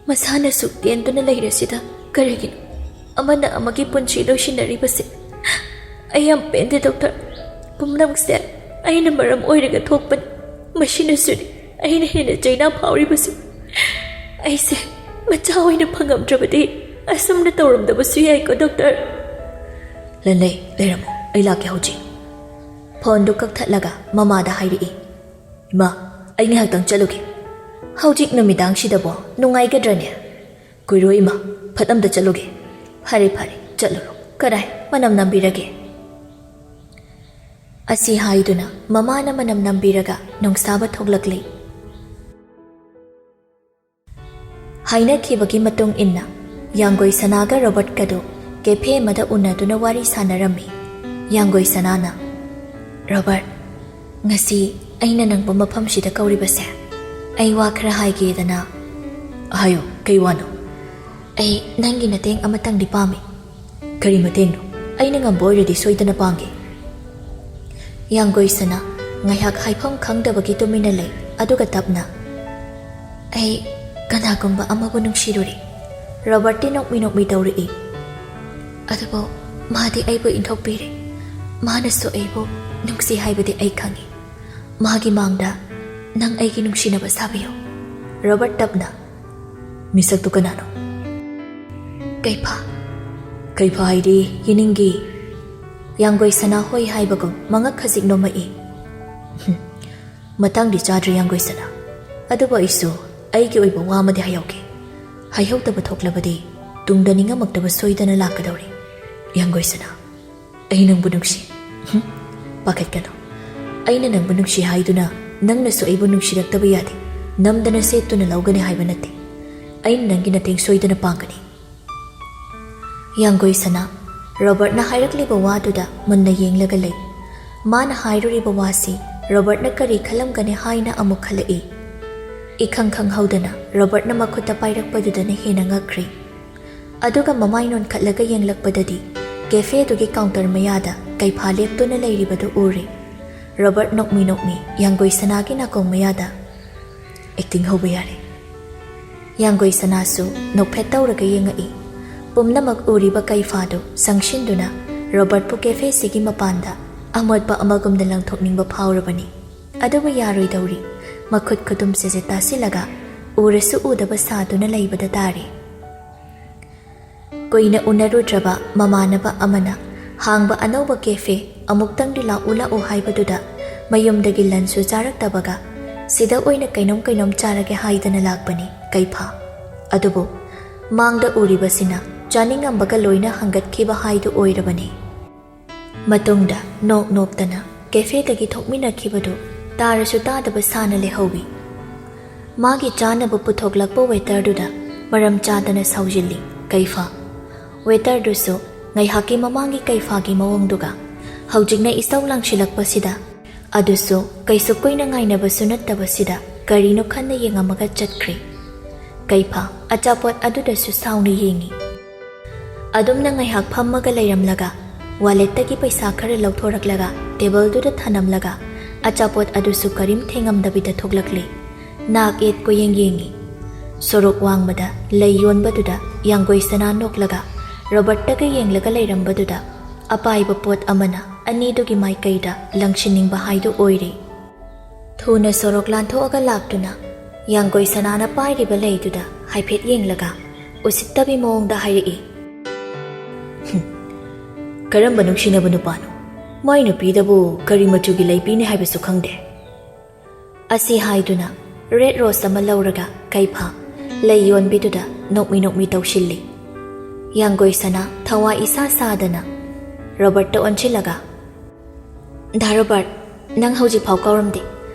ꯃꯁꯥꯅ ꯁꯨꯛ ꯇꯦꯟꯗꯨꯅ ꯂꯩꯔꯁꯤꯗ ꯀꯔꯤꯒꯤꯅꯣ ꯑꯃꯅ ꯑꯃꯒꯤ ꯄꯨꯟꯁꯤ ꯂꯣꯏꯁꯤꯟꯅꯔꯤꯕꯁꯦ? ꯑꯩ ꯌꯥꯝ ꯄꯦꯟꯗꯦ, ꯗꯣꯛꯇꯔ꯫ ꯄꯨꯝꯅꯃꯛꯁꯦ ꯑꯩꯅ ꯃꯔꯝ ꯑꯣꯏꯔꯒ ꯊꯣꯛꯄꯅꯤ꯫ ꯃꯁꯤꯅꯁꯨꯅꯤ ꯑꯩꯅ ꯍꯦꯟꯅ ꯆꯩꯅꯥ ꯐꯥꯎꯔꯤꯕꯁꯦ꯫ ꯑꯩꯁꯦ ꯃꯆꯥ ꯑꯣꯏꯅ ꯐꯪꯉꯝꯗ꯭ꯔꯕꯗꯤ ꯑꯁꯨꯝꯅ ꯇꯧꯔꯝꯗꯕꯁꯨ ꯌꯥꯏꯀꯣ, ꯗꯣꯛꯇꯔ꯫ ꯂꯟꯂꯩ, ꯂꯩꯔꯝꯃꯣ, ꯑꯩ ꯂꯥꯛꯀꯦ ꯍꯧꯖꯤꯛ꯫ ꯐꯣꯟꯗꯨ ꯀꯛꯊꯠꯂꯒ ꯃꯃꯥꯗ ꯍꯥꯏꯔꯛꯏ, "ꯏꯃꯥ, ꯑꯩ ꯉꯥꯏꯍꯥꯛꯇꯪ ꯆꯠꯂꯨꯒꯦ꯫ ꯍꯧꯖꯤꯛ ꯅꯨꯃꯤꯗꯥꯡꯁꯤꯗꯕꯣ ꯅꯨꯡꯉꯥꯏꯒꯗ꯭ꯔꯅꯦ?" "ꯀꯨꯏꯔꯣꯏ ꯏꯃꯥ, ꯐꯠ ꯑꯝꯇ ꯆꯠꯂꯨꯒꯦ꯫" "ꯐꯔꯦ, ꯐꯔꯦ, ꯆꯠꯂꯨꯔꯣ꯫ ꯀꯗꯥꯏ, ꯃꯅꯝ ꯅꯝꯕꯤꯔꯒꯦ?" ꯑꯁꯤ ꯍꯥꯏꯗꯨꯅ ꯃꯃꯥꯅ ꯃꯅꯝ ꯅꯝꯕꯤꯔꯒ ꯅꯣꯡꯁꯥꯕ ꯊꯣꯛꯂꯛꯂꯤ꯫ ꯍꯥꯏꯅꯈꯤꯕꯒꯤ ꯃꯇꯨꯡ ꯏꯟꯅ ꯌꯥꯡꯒꯣꯏ ꯁꯅꯥꯒ ꯔꯣꯕꯔꯠꯀꯗꯨ ꯀꯦꯐꯦ ꯑꯃꯗ ꯎꯅꯗꯨꯅ ꯋꯥꯔꯤ ꯁꯥꯟꯅꯔꯝꯃꯤ꯫ ꯌꯥꯡꯒꯣꯏ ꯁꯅꯥꯅ, "ꯔꯣꯕꯔꯠ, ꯉꯁꯤ ꯑꯩꯅ ꯅꯪꯕꯨ ꯃꯐꯝꯁꯤꯗ ꯀꯧꯔꯤꯕꯁꯦ, ꯑꯩ ꯋꯥ ꯈꯔ ꯍꯥꯏꯒꯦꯗꯅ꯫" "ꯍꯥꯏꯌꯨ, ꯀꯩ ꯋꯥꯅꯣ?" "ꯑꯩ ꯅꯪꯒꯤ ꯃꯇꯦꯡ ꯑꯃꯇꯪꯗꯤ ꯄꯥꯝꯃꯤ꯫" "ꯀꯔꯤ ꯃꯇꯦꯡꯅꯣ? ꯑꯩꯅ ꯉꯝꯕ ꯑꯣꯏꯔꯗꯤ ꯁꯣꯏꯗꯅ ꯄꯥꯡꯒꯦ꯫" ꯌꯥꯡꯒꯣꯏ ꯁꯅꯥ ꯉꯥꯏꯍꯥꯛ ꯍꯥꯏꯐꯝ ꯈꯪꯗꯕꯒꯤ ꯇꯨꯃꯤꯟꯅ ꯂꯩ, ꯑꯗꯨꯒ ꯇꯞꯅ, "ꯑꯩ ꯀꯅꯥꯒꯨꯝꯕ ꯑꯃꯕꯨ ꯅꯨꯡꯁꯤꯔꯨꯔꯦ꯫" ꯔꯣꯕꯔꯠꯇꯤ ꯅꯣꯛꯃꯤ ꯅꯣꯛꯃꯤ ꯇꯧꯔꯛꯏ꯫ "ꯑꯗꯨꯕꯨ ꯃꯥꯗꯤ ꯑꯩꯕꯨ ꯏꯟꯊꯣꯛꯄꯤꯔꯦ꯫ ꯃꯥꯅꯁꯨ ꯑꯩꯕꯨ ꯅꯨꯡꯁꯤ ꯍꯥꯏꯕꯗꯤ ꯑꯩ ꯈꯪꯏ꯫ ꯃꯥꯒꯤ ꯃꯥꯡꯗ ꯅꯪ ꯑꯩꯒꯤ ꯅꯨꯡꯁꯤꯅꯕ ꯁꯥꯕꯤꯌꯨ꯫" ꯔꯣꯕꯔꯠ ꯇꯞꯅ, "ꯃꯤꯁꯛꯇꯨ ꯀꯅꯥꯅꯣ?" "ꯀꯩꯐꯥ꯫" "ꯀꯩꯐꯥ ꯍꯥꯏꯗꯤ ꯌꯦꯅꯤꯡꯒꯤ?" ꯌꯥꯡꯒꯣꯏ ꯁꯅꯥ ꯍꯣꯏ ꯍꯥꯏꯕꯒꯨꯝ ꯃꯉꯛ ꯈꯖꯤꯛ ꯅꯣꯝꯃꯛꯏ꯫ "ꯍꯨꯝ, ꯃꯇꯥꯡꯗꯤ ꯆꯥꯗ꯭ꯔꯦ, ꯌꯥꯡꯒꯣꯏ ꯁꯅꯥ꯫ ꯑꯗꯨꯕꯨ ꯑꯩꯁꯨ ꯑꯩꯒꯤ ꯑꯣꯏꯕ ꯋꯥ ꯑꯃꯗꯤ ꯍꯥꯏꯍꯧꯒꯦ꯫ ꯍꯥꯏꯍꯧꯗꯕ ꯊꯣꯛꯂꯕꯗꯤ ꯇꯨꯡꯗ ꯅꯤꯡꯉꯝꯃꯛꯇꯕ ꯁꯣꯏꯗꯅ ꯂꯥꯛꯀꯗꯧꯔꯤ, ꯌꯥꯡꯒꯣꯏ ꯁꯅꯥ꯫ ꯑꯩ ꯅꯪꯕꯨ ꯅꯨꯡꯁꯤ꯫" "ꯍꯨꯝ, ꯄꯥꯈꯠꯀꯅꯨ꯫ ꯑꯩꯅ ꯅꯪꯕꯨ ꯅꯨꯡꯁꯤ ꯍꯥꯏꯗꯨꯅ ꯅꯪꯅꯁꯨ ꯑꯩꯕꯨ ꯅꯨꯡꯁꯤꯔꯛꯇꯕ ꯌꯥꯗꯦ꯫ ꯅꯝꯗꯅ ꯁꯦꯠꯇꯨꯅ ꯂꯧꯒꯅꯤ ꯍꯥꯏꯕ ꯅꯠꯇꯦ꯫ ꯑꯩꯅ ꯅꯪꯒꯤ ꯃꯇꯦꯡ ꯁꯣꯏꯗꯅ ꯄꯥꯡꯒꯅꯤ꯫" ꯌꯥꯡꯒꯣꯏ ꯁꯅꯥ ꯔꯣꯕꯔꯠꯅ ꯍꯥꯏꯔꯛꯂꯤꯕ ꯋꯥꯗꯨꯗ ꯃꯨꯟꯅ ꯌꯦꯡꯂꯒ ꯂꯩ꯫ ꯃꯥꯅ ꯍꯥꯏꯔꯨꯔꯤꯕ ꯋꯥꯁꯤ ꯔꯣꯕꯔꯠꯅ ꯀꯔꯤ ꯈꯜꯂꯝꯒꯅꯤ ꯍꯥꯏꯅ ꯑꯃꯨꯛ ꯈꯜꯂꯛꯏ꯫ ꯏꯈꯪ ꯈꯪꯍꯧꯗꯅ ꯔꯣꯕꯔꯠꯅ ꯃꯈꯨꯠꯇ ꯄꯥꯏꯔꯛꯄꯗꯨꯗꯅ ꯍꯦꯟꯅ ꯉꯛꯈ꯭ꯔꯦ꯫ ꯑꯗꯨꯒ ꯃꯃꯥꯏ ꯅꯣꯟꯈꯠꯂꯒ ꯌꯦꯡꯂꯛꯄꯗꯗꯤ ꯀꯦꯐꯦꯗꯨꯒꯤ ꯀꯥꯎꯟꯇꯔ ꯃꯌꯥꯗ ꯀꯩꯐꯥ ꯂꯦꯞꯇꯨꯅ ꯂꯩꯔꯤꯕꯗꯨ ꯎꯔꯦ꯫ ꯔꯣꯕꯔꯠ ꯅꯣꯛꯃꯤ ꯅꯣꯛꯃꯤ ꯌꯥꯡꯒꯣꯏ ꯁꯅꯥꯒꯤ ꯅꯥꯀꯣꯡ ꯃꯌꯥꯗ, "ꯑꯦꯛꯇꯤꯡ ꯍꯧꯕ ꯌꯥꯔꯦ꯫" ꯌꯥꯡꯒꯣꯏ ꯁꯅꯥꯁꯨ ꯅꯣꯛꯐꯦꯠ ꯇꯧꯔꯒ ꯌꯦꯡꯉꯛꯏ꯫ ꯄꯨꯝꯅꯃꯛ ꯎꯔꯤꯕ ꯀꯩꯐꯥꯗꯨ ꯆꯪꯁꯤꯟꯗꯨꯅ ꯔꯣꯕꯔꯠꯄꯨ ꯀꯦꯐꯦꯁꯤꯒꯤ ꯃꯄꯥꯟꯗ ꯑꯃꯣꯠꯄ ꯑꯃꯒꯨꯝꯅ ꯂꯪꯊꯣꯛꯅꯤꯡꯕ ꯐꯥꯎꯔꯕꯅꯤ꯫ ꯑꯗꯨꯕꯨ ꯌꯥꯔꯣꯏꯗꯧꯔꯤ꯫ ꯃꯈꯨꯠ ꯈꯨꯗꯨꯝꯁꯦ ꯇꯥꯁꯤꯜꯂꯒ ꯎꯔꯁꯨ ꯎꯗꯕ ꯁꯥꯗꯨꯅ ꯂꯩꯕꯗ ꯇꯥꯔꯦ꯫ ꯀꯨꯏꯅ ꯎꯅꯔꯨꯗ꯭ꯔꯕ ꯃꯃꯥꯟꯅꯕ ꯑꯃꯅ ꯍꯥꯡꯕ ꯑꯅꯧꯕ ꯀꯦꯐꯦ ꯑꯃꯨꯛꯇꯪꯗꯤ ꯂꯥꯛꯎ ꯂꯥꯛꯎ ꯍꯥꯏꯕꯗꯨꯗ ꯃꯌꯨꯝꯗꯒꯤ ꯂꯟꯁꯁꯨ ꯆꯥꯔꯛꯇꯕꯒ ꯁꯤꯗ ꯑꯣꯏꯅ ꯀꯩꯅꯣꯝ ꯀꯩꯅꯣꯝ ꯆꯥꯔꯒꯦ ꯍꯥꯏꯗꯅ ꯂꯥꯛꯄꯅꯤ ꯀꯩꯐꯥ꯫ ꯑꯗꯨꯕꯨ ꯃꯥꯡꯗ ꯎꯔꯤꯕꯁꯤꯅ ꯆꯥꯅꯤꯡꯉꯝꯕꯒ ꯂꯣꯏꯅ ꯍꯪꯒꯠꯈꯤꯕ ꯍꯥꯏꯗꯨ ꯑꯣꯏꯔꯕꯅꯤ꯫ ꯃꯇꯨꯡꯗ ꯅꯣꯛ ꯅꯣꯛꯇꯅ ꯀꯦꯐꯦꯗꯒꯤ ꯊꯣꯛꯃꯤꯟꯅꯈꯤꯕꯗꯨ ꯇꯥꯔꯁꯨ ꯇꯥꯗꯕ ꯁꯥꯅ ꯂꯩꯍꯧꯋꯤ꯫ ꯃꯥꯒꯤ ꯆꯥꯅꯕ ꯄꯨꯊꯣꯛꯂꯛꯄ ꯋꯦꯇꯔꯗꯨꯗ ꯃꯔꯝ ꯆꯥꯗꯅ ꯁꯥꯎꯖꯤꯜꯂꯤ ꯀꯩꯐꯥ꯫ ꯋꯦꯇꯔꯗꯨꯁꯨ ꯉꯥꯏꯍꯥꯛꯀꯤ ꯃꯃꯥꯡꯒꯤ ꯀꯩꯐꯥꯒꯤ ꯃꯑꯣꯡꯗꯨꯒ ꯍꯧꯖꯤꯛꯅ ꯏꯁꯧ ꯂꯥꯡꯁꯤꯜꯂꯛꯄꯁꯤꯗ, ꯑꯗꯨꯁꯨ ꯀꯩꯁꯨ ꯀꯨꯏꯅ ꯉꯥꯏꯅꯕꯁꯨ ꯅꯠꯇꯕꯁꯤꯗ ꯀꯔꯤꯅꯣ ꯈꯟꯅ ꯌꯦꯡꯉꯝꯃꯒ ꯆꯠꯈ꯭ꯔꯦ꯫ ꯀꯩꯐꯥ ꯑꯆꯥꯄꯣꯠ ꯑꯗꯨꯗꯁꯨ ꯁꯥꯎꯅ ꯌꯦꯡꯉꯤ꯫ ꯑꯗꯨꯝꯅ ꯉꯥꯏꯍꯥꯛ ꯐꯝꯃꯒ ꯂꯩꯔꯝꯂꯒ ꯋꯥꯂꯦꯠꯇꯒꯤ ꯄꯩꯁꯥ ꯈꯔ ꯂꯧꯊꯣꯔꯛꯂꯒ ꯇꯦꯕꯜꯗꯨꯗ ꯊꯅꯝꯂꯒ ꯑꯆꯥꯄꯣꯠ ꯑꯗꯨꯁꯨ ꯀꯔꯤꯝ ꯊꯦꯡꯉꯝꯗꯕꯤꯗ ꯊꯣꯛꯂꯛꯂꯦ꯫ ꯅꯥꯛ ꯌꯦꯠ ꯀꯣꯌꯦꯡ ꯌꯦꯡꯉꯤ꯫ ꯁꯣꯔꯣꯛ ꯋꯥꯡꯃꯗ ꯂꯩ ꯌꯣꯟꯕꯗꯨꯗ ꯌꯥꯡꯒꯣꯏ ꯁꯅꯥ ꯅꯣꯛꯂꯒ ꯔꯣꯕꯔꯠꯇꯒ ꯌꯦꯡꯂꯒ ꯂꯩꯔꯝꯕꯗꯨꯗ ꯑꯄꯥꯏꯕ ꯄꯣꯠ ꯑꯃꯅ ꯑꯅꯤꯗꯨꯒꯤ ꯃꯥꯏꯀꯩꯗ ꯂꯪꯁꯤꯟꯅꯤꯡꯕ ꯍꯥꯏꯗꯨ ꯑꯣꯏꯔꯦ꯫ ꯊꯨꯅ ꯁꯣꯔꯣꯛ ꯂꯥꯟꯊꯣꯛꯑꯒ ꯂꯥꯛꯇꯨꯅ ꯌꯥꯡꯒꯣꯏ ꯁꯅꯥꯅ ꯄꯥꯏꯔꯤꯕ ꯂꯩꯗꯨꯗ ꯍꯥꯏꯐꯦꯠ ꯌꯦꯡꯂꯒ ꯎꯁꯤꯠꯇꯕꯤ ꯃꯑꯣꯡꯗ ꯍꯥꯏꯔꯛꯏ꯫ "ꯍꯨꯝ, ꯀꯔꯝꯕ ꯅꯨꯡꯁꯤꯅꯕ ꯅꯨꯄꯥꯅꯣ? ꯃꯥꯏ ꯅꯨꯄꯤꯗꯕꯨ ꯀꯔꯤ ꯃꯆꯨꯒꯤ ꯂꯩ ꯄꯤꯅꯤ ꯍꯥꯏꯕꯁꯨ ꯈꯪꯗꯦ?" ꯑꯁꯤ ꯍꯥꯏꯗꯨꯅ ꯔꯦꯗ ꯔꯣꯁ ꯑꯃ ꯂꯧꯔꯒ ꯀꯩꯐꯥ ꯂꯩ ꯌꯣꯟꯕꯤꯗꯨꯗ ꯅꯣꯛꯃꯤ ꯅꯣꯛꯃꯤ ꯇꯧꯁꯤꯜꯂꯤ꯫ ꯌꯥꯡꯒꯣꯏ ꯁꯅꯥ ꯊꯋꯥꯏ ꯏꯁꯥ ꯁꯥꯗꯅ ꯔꯣꯕꯔꯠꯇ ꯑꯣꯟꯁꯤꯜꯂꯒ, "ꯗꯥ ꯔꯣꯕꯔꯠ, ꯅꯪ ꯍꯧꯖꯤꯛꯐꯥꯎ ꯀꯥꯎꯔꯝꯗꯦ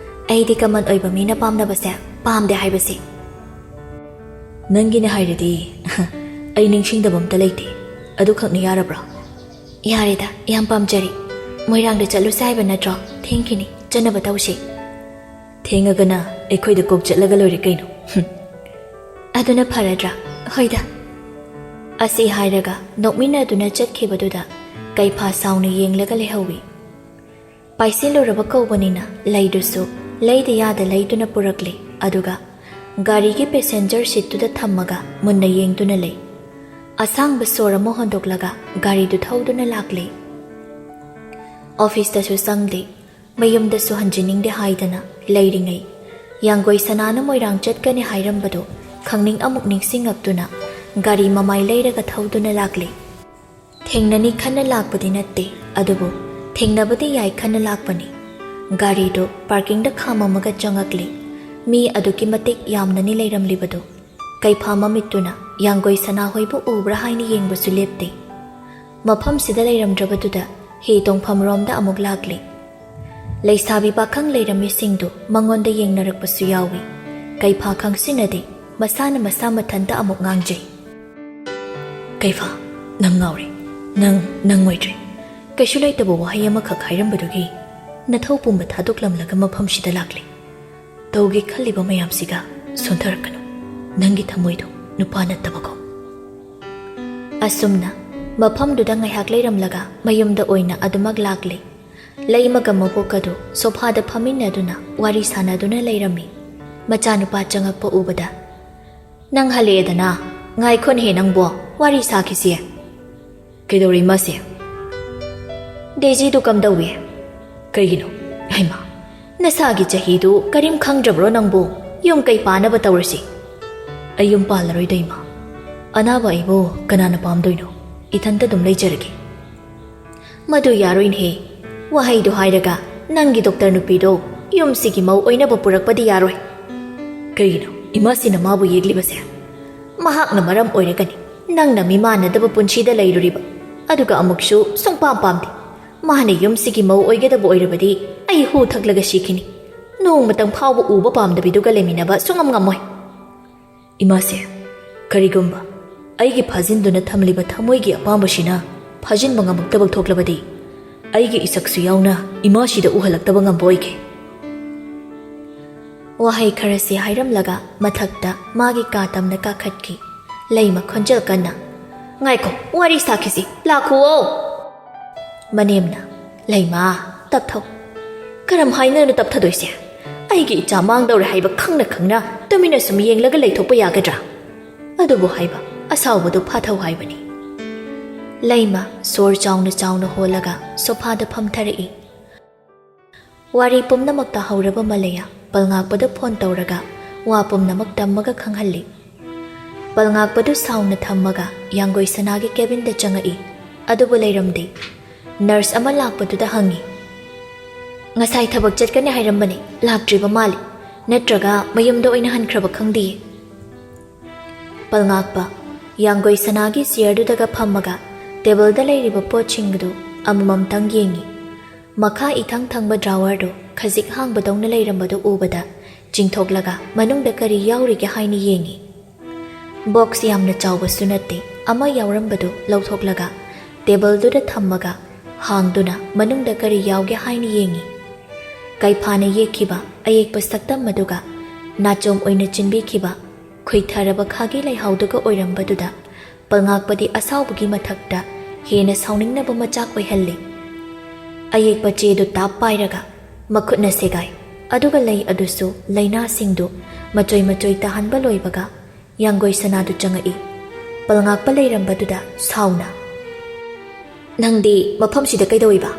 ꯑꯩꯗꯤ ꯀꯃꯟ ꯑꯣꯏꯕ ꯃꯤꯅ ꯄꯥꯝꯅꯕꯁꯦ ꯄꯥꯝꯗꯦ ꯍꯥꯏꯕꯁꯤ?" "ꯅꯪꯒꯤꯅꯦ ꯍꯥꯏꯔꯗꯤ ꯑꯩ ꯅꯤꯡꯁꯤꯡꯗꯕ ꯑꯝꯇ ꯂꯩꯇꯦ꯫ ꯑꯗꯨꯈꯛꯅ ꯌꯥꯔꯕ꯭ꯔꯥ?" "ꯌꯥꯔꯦꯗ, ꯌꯥꯝ ꯄꯥꯝꯖꯔꯦ꯫ ꯃꯣꯏꯔꯥꯡꯗ ꯆꯠꯂꯨꯁꯦ ꯍꯥꯏꯕ ꯅꯠꯇ꯭ꯔꯣ? ꯊꯦꯡꯈꯤꯅꯤ, ꯆꯠꯅꯕ ꯇꯧꯁꯤ꯫" "ꯊꯦꯡꯉꯒꯅ ꯑꯩꯈꯣꯏꯗ ꯀꯣꯛ ꯆꯠꯂꯒ ꯂꯣꯏꯔꯦ ꯀꯩꯅꯣ꯫" "ꯍꯨꯝ, ꯑꯗꯨꯅ ꯐꯔꯗ꯭ꯔꯥ?" "ꯍꯣꯏꯗ꯫" ꯑꯁꯤ ꯍꯥꯏꯔꯒ ꯅꯣꯛꯃꯤꯟꯅꯗꯨꯅ ꯆꯠꯈꯤꯕꯗꯨꯗ ꯀꯩꯐꯥ ꯁꯥꯎꯅ ꯌꯦꯡꯂꯒ ꯂꯩꯍꯧꯋꯤ꯫ ꯄꯥꯏꯁꯤꯜꯂꯨꯔꯕ ꯀꯧꯕꯅꯤꯅ ꯂꯩꯗꯨꯁꯨ ꯂꯩꯗ ꯌꯥꯗ ꯂꯩꯗꯨꯅ ꯄꯨꯔꯛꯂꯦ, ꯑꯗꯨꯒ ꯒꯥꯔꯤꯒꯤ ꯄꯦꯁꯦꯟꯖꯔ ꯁꯤꯠꯇꯨꯗ ꯊꯝꯃꯒ ꯃꯨꯟꯅ ꯌꯦꯡꯗꯨꯅ ꯂꯩ꯫ ꯑꯁꯥꯡꯕ ꯁꯣꯔ ꯑꯃ ꯍꯣꯟꯗꯣꯛꯂꯒ ꯒꯥꯔꯤꯗꯨ ꯊꯧꯗꯨꯅ ꯂꯥꯛꯂꯦ꯫ ꯑꯣꯐꯤꯁꯇꯁꯨ ꯆꯪꯗꯦ, ꯃꯌꯨꯝꯗꯁꯨ ꯍꯟꯖꯤꯟꯅꯤꯡꯗꯦ ꯍꯥꯏꯗꯅ ꯂꯩꯔꯤꯉꯩ, ꯌꯥꯡꯒꯣꯏ ꯁꯅꯥꯅ ꯃꯣꯏꯔꯥꯡ ꯆꯠꯀꯅꯤ ꯍꯥꯏꯔꯝꯕꯗꯨ ꯈꯪꯅꯤꯡ ꯑꯃꯨꯛ ꯅꯤꯡꯁꯤꯡꯉꯛꯇꯨꯅ ꯒꯥꯔꯤ ꯃꯃꯥꯏ ꯂꯩꯔꯒ ꯊꯧꯗꯨꯅ ꯂꯥꯛꯂꯦ꯫ ꯊꯦꯡꯅꯅꯤ ꯈꯟꯅ ꯂꯥꯛꯄꯗꯤ ꯅꯠꯇꯦ, ꯑꯗꯨꯕꯨ ꯊꯦꯡꯅꯕꯗꯤ ꯌꯥꯏ ꯈꯟꯅ ꯂꯥꯛꯄꯅꯤ꯫ ꯒꯥꯔꯤꯗꯨ ꯄꯥꯔꯀꯤꯡꯗ ꯈꯥꯝꯃꯝꯃꯒ ꯆꯪꯉꯛꯂꯦ꯫ ꯃꯤ ꯑꯗꯨꯛꯀꯤ ꯃꯇꯤꯛ ꯌꯥꯝꯅꯅꯤ ꯂꯩꯔꯝꯂꯤꯕꯗꯨ꯫ ꯀꯩꯐꯥ ꯃꯃꯤꯠꯇꯨꯅ ꯌꯥꯡꯒꯣꯏ ꯁꯅꯥꯍꯣꯏꯕꯨ ꯎꯕ꯭ꯔꯥ ꯍꯥꯏꯅ ꯌꯦꯡꯕꯁꯨ ꯂꯦꯞꯇꯦ꯫ ꯃꯐꯝꯁꯤꯗ ꯂꯩꯔꯝꯗ꯭ꯔꯕꯗꯨꯗ ꯍꯤ ꯇꯣꯡꯐꯝꯔꯣꯝꯗ ꯑꯃꯨꯛ ꯂꯥꯛꯂꯦ꯫ ꯂꯩꯁꯥꯕꯤ ꯄꯥꯈꯪ ꯂꯩꯔꯝꯃꯤꯁꯤꯡꯗꯨ ꯃꯉꯣꯟꯗ ꯌꯦꯡꯅꯔꯛꯄꯁꯨ ꯌꯥꯎꯏ꯫ ꯀꯩꯐꯥ ꯈꯪꯁꯤꯟꯅꯗꯦ, ꯃꯁꯥꯅ ꯃꯁꯥ ꯃꯊꯟꯇ ꯑꯃꯨꯛ ꯉꯥꯡꯖꯩ꯫ "ꯀꯩꯐꯥ, ꯅꯪ ꯉꯥꯎꯔꯦ꯫ ꯅꯪ, ꯅꯪ ꯑꯣꯏꯗ꯭ꯔꯦ꯫ ꯀꯩꯁꯨ ꯂꯩꯇꯕ ꯋꯥꯍꯩ ꯑꯃꯈꯛ ꯍꯥꯏꯔꯝꯕꯗꯨꯒꯤ ꯅꯊꯧ ꯄꯨꯝꯕ ꯊꯥꯗꯣꯛꯂꯝꯂꯒ ꯃꯐꯝꯁꯤꯗ ꯂꯥꯛꯂꯦ꯫ ꯇꯧꯒꯦ ꯈꯜꯂꯤꯕ ꯃꯌꯥꯝꯁꯤꯒ ꯁꯣꯟꯊꯔꯛꯀꯅꯨ꯫ ꯅꯪꯒꯤ ꯊꯃꯣꯏꯗꯣ ꯅꯨꯄꯥ ꯅꯠꯇꯕꯀꯣ꯫" ꯑꯁꯨꯝꯅ ꯃꯐꯝꯗꯨꯗ ꯉꯥꯏꯍꯥꯛ ꯂꯩꯔꯝꯂꯒ ꯃꯌꯨꯝꯗ ꯑꯣꯏꯅ ꯑꯗꯨꯃꯛ ꯂꯥꯛꯂꯦ꯫ ꯂꯩꯃꯒ ꯃꯕꯣꯛꯀꯗꯨ ꯁꯣꯐꯥꯗ ꯐꯝꯃꯤꯟꯅꯗꯨꯅ ꯋꯥꯔꯤ ꯁꯥꯟꯅꯗꯨꯅ ꯂꯩꯔꯝꯃꯤ꯫ ꯃꯆꯥꯅꯨꯄꯥ ꯆꯪꯉꯛꯄ ꯎꯕꯗ, "ꯅꯪ ꯍꯜꯂꯛꯑꯦꯗꯅ? ꯉꯥꯏꯈꯣꯅꯦꯍꯦ ꯅꯪꯕꯣ, ꯋꯥꯔꯤ ꯁꯥꯈꯤꯁꯤ꯫" "ꯀꯩꯗꯧꯔꯦ ꯏꯃꯥꯁꯦ?" "ꯗꯦꯖꯤꯗꯨ ꯀꯝꯗꯧꯏ?" "ꯀꯩꯒꯤꯅꯣ? ꯍꯩꯃꯥ, ꯅꯁꯥꯒꯤ ꯆꯍꯤꯗꯨ ꯀꯔꯤꯝ ꯈꯪꯗ꯭ꯔꯕ꯭ꯔꯣ ꯅꯪꯕꯨ? ꯌꯨꯝ ꯀꯩ ꯄꯥꯅꯕ ꯇꯧꯔꯁꯤ꯫" "ꯑꯩ ꯌꯨꯝ ꯄꯥꯜꯂꯔꯣꯏꯗ ꯏꯃꯥ꯫ ꯑꯅꯥꯕ ꯑꯩꯕꯨ ꯀꯅꯥꯅ ꯄꯥꯝꯗꯣꯏꯅꯣ? ꯏꯊꯟꯇ ꯑꯗꯨꯝ ꯂꯩꯖꯔꯒꯦ꯫" "ꯃꯗꯨ ꯌꯥꯔꯣꯏꯅꯦꯍꯦ꯫ ꯋꯥꯍꯩꯗꯣ ꯍꯥꯏꯔꯒ ꯅꯪꯒꯤ ꯗꯣꯛꯇꯔ ꯅꯨꯄꯤꯗꯣ ꯌꯨꯝꯁꯤꯒꯤ ꯃꯧ ꯑꯣꯏꯅꯕ ꯄꯨꯔꯛꯄꯗꯤ ꯌꯥꯔꯣꯏ꯫" "ꯀꯩꯒꯤꯅꯣ ꯏꯃꯥꯁꯤꯅ ꯃꯥꯕꯨ ꯌꯦꯛꯂꯤꯕꯁꯦ?" "ꯃꯍꯥꯛꯅ ꯃꯔꯝ ꯑꯣꯏꯔꯒꯅꯤ ꯅꯪꯅ ꯃꯤꯃꯥꯟꯅꯗꯕ ꯄꯨꯟꯁꯤꯗ ꯂꯩꯔꯨꯔꯤꯕ꯫ ꯑꯗꯨꯒ ꯑꯃꯨꯛꯁꯨ ꯁꯨꯡꯄꯥꯝ ꯄꯥꯝꯗꯦ꯫ ꯃꯥꯅ ꯌꯨꯝꯁꯤꯒꯤ ꯃꯧ ꯑꯣꯏꯒꯗꯕ ꯑꯣꯏꯔꯕꯗꯤ ꯑꯩ ꯍꯨ ꯊꯛꯂꯒ ꯁꯤꯈꯤꯅꯤ꯫ ꯅꯣꯡꯃꯇꯪ ꯐꯥꯎꯕ ꯎꯕ ꯄꯥꯝꯗꯕꯤꯗꯨꯒ ꯂꯩꯃꯤꯟꯅꯕ ꯁꯨꯡꯉꯝ ꯉꯝꯃꯣꯏ꯫" "ꯏꯃꯥꯁꯦ, ꯀꯔꯤꯒꯨꯝꯕ ꯑꯩꯒꯤ ꯐꯥꯖꯤꯟꯗꯨꯅ ꯊꯝꯂꯤꯕ ꯊꯃꯣꯏꯒꯤ ꯑꯄꯥꯝꯕꯁꯤꯅ ꯐꯥꯖꯤꯟꯕ ꯉꯝꯃꯛꯇꯕ ꯊꯣꯛꯂꯕꯗꯤ, ꯑꯩꯒꯤ ꯏꯁꯛꯁꯨ ꯌꯥꯎꯅ ꯏꯃꯥꯁꯤꯗ ꯎꯍꯜꯂꯛꯇꯕ ꯉꯝꯕ ꯑꯣꯏꯒꯦ꯫" ꯋꯥꯍꯩ ꯈꯔꯁꯤ ꯍꯥꯏꯔꯝꯂꯒ ꯃꯊꯛꯇ ꯃꯥꯒꯤ ꯀꯥ ꯇꯝꯅ ꯀꯥꯈꯠꯈꯤ꯫ ꯂꯩꯃ ꯈꯣꯟꯖꯦꯜ ꯀꯟꯅ, "ꯉꯥꯏꯈꯣ, ꯋꯥꯔꯤ ꯁꯥꯈꯤꯁꯤ, ꯂꯥꯛꯈꯨꯑꯣ!" ꯃꯅꯦꯝꯅ, "ꯂꯩꯃ, ꯇꯞꯊꯧ꯫" "ꯀꯔꯝ ꯍꯥꯏꯅꯅꯣ ꯇꯞꯊꯗꯣꯏꯁꯦ? ꯑꯩꯒꯤ ꯏꯆꯥ ꯃꯥꯡꯗꯧꯔꯦ ꯍꯥꯏꯕ ꯈꯪꯅ ꯈꯪꯅ ꯇꯨꯃꯤꯟꯅ ꯁꯨꯝ ꯌꯦꯡꯂꯒ ꯂꯩꯊꯣꯛꯄ ꯌꯥꯒꯗ꯭ꯔꯥ? ꯑꯗꯨꯕꯨ ꯍꯥꯏꯕ, ꯑꯁꯥꯎꯕꯗꯨ ꯐꯥꯊꯧ ꯍꯥꯏꯕꯅꯤ꯫ ꯂꯩꯃ ꯁꯣꯔ ꯆꯥꯎꯅ ꯆꯥꯎꯅ ꯍꯣꯜꯂꯒ ꯁꯣꯐꯥꯗ ꯐꯝꯊꯔꯛꯏ꯫ ꯋꯥꯔꯤ ꯄꯨꯝꯅꯃꯛꯇ ꯍꯧꯔꯕ ꯃꯂꯌꯥ ꯄꯜꯉꯥꯛꯄꯗ ꯐꯣꯟ ꯇꯧꯔꯒ ꯋꯥ ꯄꯨꯝꯅꯃꯛ ꯇꯝꯃꯒ ꯈꯪꯍꯜꯂꯤ꯫ ꯄꯜꯉꯥꯛꯄꯗꯨ ꯁꯥꯎꯅ ꯊꯝꯃꯒ ꯌꯥꯡꯒꯣꯏ ꯁꯅꯥꯒꯤ ꯀꯦꯕꯤꯟꯗ ꯆꯪꯉꯛꯏ꯫ ꯑꯗꯨꯕꯨ ꯂꯩꯔꯝꯗꯦ꯫ ꯅꯔꯁ ꯑꯃ ꯂꯥꯛꯄꯗꯨꯗ ꯍꯪꯉꯤ, "ꯉꯁꯥꯏ ꯊꯕꯛ ꯆꯠꯀꯅꯤ ꯍꯥꯏꯔꯝꯕꯅꯤ, ꯂꯥꯛꯇ꯭ꯔꯤꯕ ꯃꯥꯜꯂꯤ꯫ ꯅꯠꯇ꯭ꯔꯒ ꯃꯌꯨꯝꯗ ꯑꯣꯏꯅ ꯍꯟꯈ꯭ꯔꯕ ꯈꯪꯗꯤꯌꯦ꯫" ꯄꯜꯉꯥꯛꯄ ꯌꯥꯡꯒꯣꯏ ꯁꯅꯥꯒꯤ ꯆꯤꯌꯔꯗꯨꯗꯒ ꯐꯝꯃꯒ ꯇꯦꯕꯜꯗ ꯂꯩꯔꯤꯕ ꯄꯣꯠꯁꯤꯡꯗꯨ ꯑꯃꯃꯝꯇꯪ ꯌꯦꯡꯉꯤ꯫ ꯃꯈꯥ ꯏꯊꯪ ꯊꯪꯕ ꯗ꯭ꯔꯥꯋꯔꯗꯨ ꯈꯖꯤꯛ ꯍꯥꯡꯕꯗꯧꯅ ꯂꯩꯔꯝꯕꯗꯨ ꯎꯕꯗ ꯆꯤꯡꯊꯣꯛꯂꯒ ꯃꯅꯨꯡꯗ ꯀꯔꯤ ꯌꯥꯎꯔꯤꯒꯦ ꯍꯥꯏꯅ ꯌꯦꯡꯉꯤ꯫ ꯕꯣꯛꯁ ꯌꯥꯝꯅ ꯆꯥꯎꯕꯁꯨ ꯅꯠꯇꯦ꯫ ꯑꯃ ꯌꯥꯎꯔꯝꯕꯗꯨ ꯂꯧꯊꯣꯛꯂꯒ ꯇꯦꯕꯜꯗꯨꯗ ꯊꯝꯃꯒ ꯍꯥꯡꯗꯨꯅ ꯃꯅꯨꯡꯗ ꯀꯔꯤ ꯌꯥꯎꯒꯦ ꯍꯥꯏꯅ ꯌꯦꯡꯉꯤ꯫ ꯀꯩꯐꯥꯅ ꯌꯦꯛꯈꯤꯕ ꯑꯌꯦꯛꯄ ꯁꯛꯇꯝ ꯑꯗꯨꯒ ꯅꯥꯆꯣꯝ ꯑꯣꯏꯅ ꯆꯤꯟꯕꯤꯈꯤꯕ ꯈꯨꯏꯊꯔꯕ ꯈꯥꯒꯤ ꯂꯩꯍꯥꯎꯗꯨꯒ ꯑꯣꯏꯔꯝꯕꯗꯨꯗ ꯄꯜꯉꯥꯛꯄꯗꯤ ꯑꯁꯥꯎꯕꯒꯤ ꯃꯊꯛꯇ ꯍꯦꯟꯅ ꯁꯥꯎꯅꯤꯡꯅꯕ ꯃꯆꯥꯛ ꯑꯣꯏꯍꯜꯂꯤ꯫ ꯑꯌꯦꯛꯄ ꯆꯦꯗꯨ ꯇꯥꯞ ꯄꯥꯏꯔꯒ ꯃꯈꯨꯠꯅ ꯁꯦꯒꯥꯏ, ꯑꯗꯨꯒ ꯂꯩ ꯑꯗꯨꯁꯨ ꯂꯩꯅꯥꯁꯤꯡꯗꯨ ꯃꯆꯣꯏ ꯃꯆꯣꯏ ꯇꯥꯍꯟꯕ ꯂꯣꯏꯕꯒ ꯌꯥꯡꯒꯣꯏ ꯁꯅꯥꯗꯨ ꯆꯪꯉꯛꯏ꯫ ꯄꯜꯉꯥꯛꯄ ꯂꯩꯔꯝꯕꯗꯨꯗ ꯁꯥꯎꯅ, "ꯅꯪꯗꯤ ꯃꯐꯝꯁꯤꯗ ꯀꯩꯗꯧꯏꯕ?"